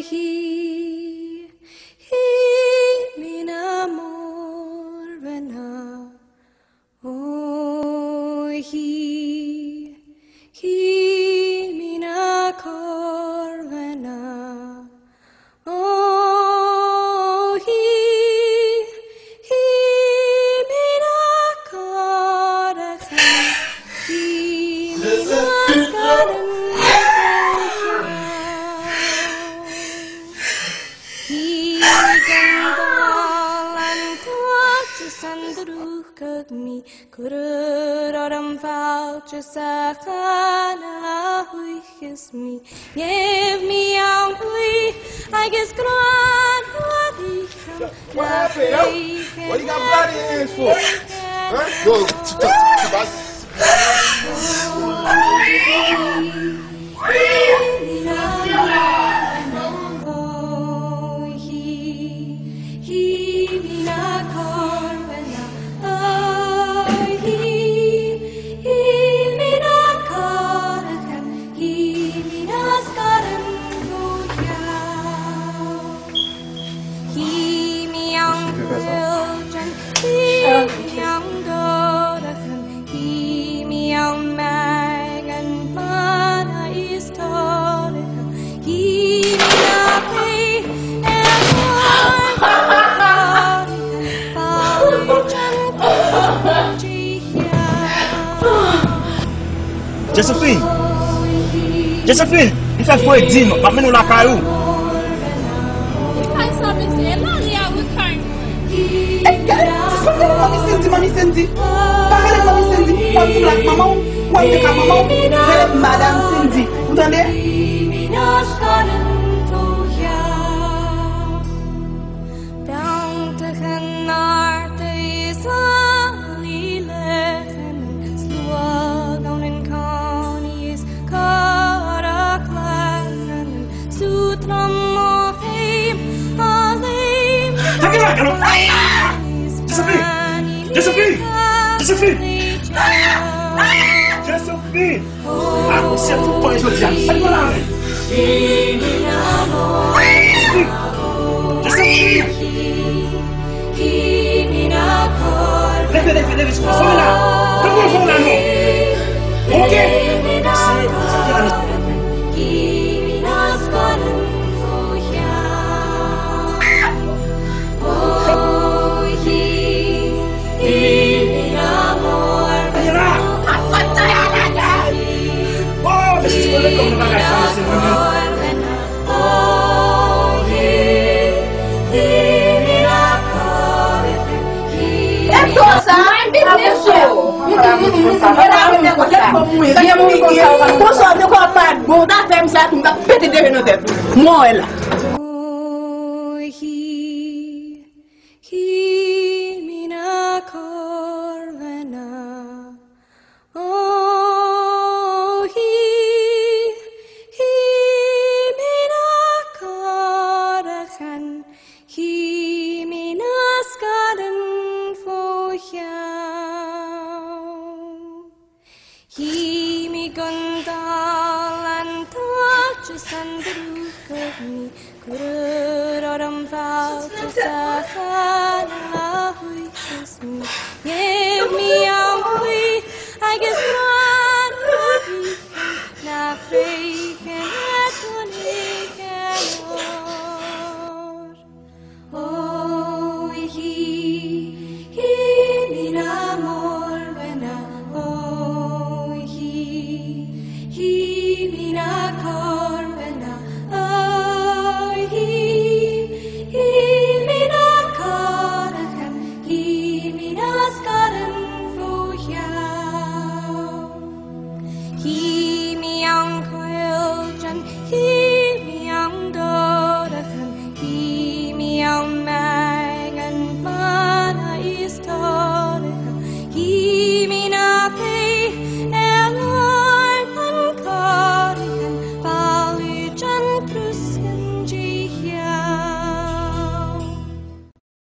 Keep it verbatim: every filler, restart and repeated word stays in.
Hi, hi, mi na morvena. Oh, hi, hi, mi na korvena. Oh, hi, hi, mi na korvena. Hi, mi na skaden. Hi, mi kan balan tuache sandru kagmi. Kururorem falche sakana la huikismi. Give me a hui, I guess gran huari. What happened, yo? What you got blood in your hands for? Huh? Yo, t- t- t- t- Hi, mi ang religion, hi, mi ang God, hi, mi ang magan mana historia, hi, mi ang pay, and Josephine! Josephine! M fè fredi m, m ap mennen w lakay ou. Ki kay sa, mesye? E la li a wi kay mwen. E gade, pa pale Manmi Cindy, Manmi Cindy. Pa pale Manmi Cindy. W ap di m la ak manman w, w ap di ak manman w. Rele Madanm Cindy. Ou tande? Take it back, hello. Josephine! Josephine! Josephine! Josephine! Ah, se pou pran jodi a. Al pran la men. Josephine! Josephine! Leve, leve, leve, sou fon la. Fè pou fon la non. Ok. Sa fè la. E to sa, m vin mesye. Vye moun konsa, konsa, de kwa pa bon, ta fè m sa, tou m ta pete de nan tèt. Mwen wè la. Hi, hi, mi na korvena. Oh, hi, hi, mi na korvena. Hi, mi na skaden fo hiau. Hi, mi gontalan tache sandru kami. Kururoram falche sakana hui kismi. Give me a hui, I guess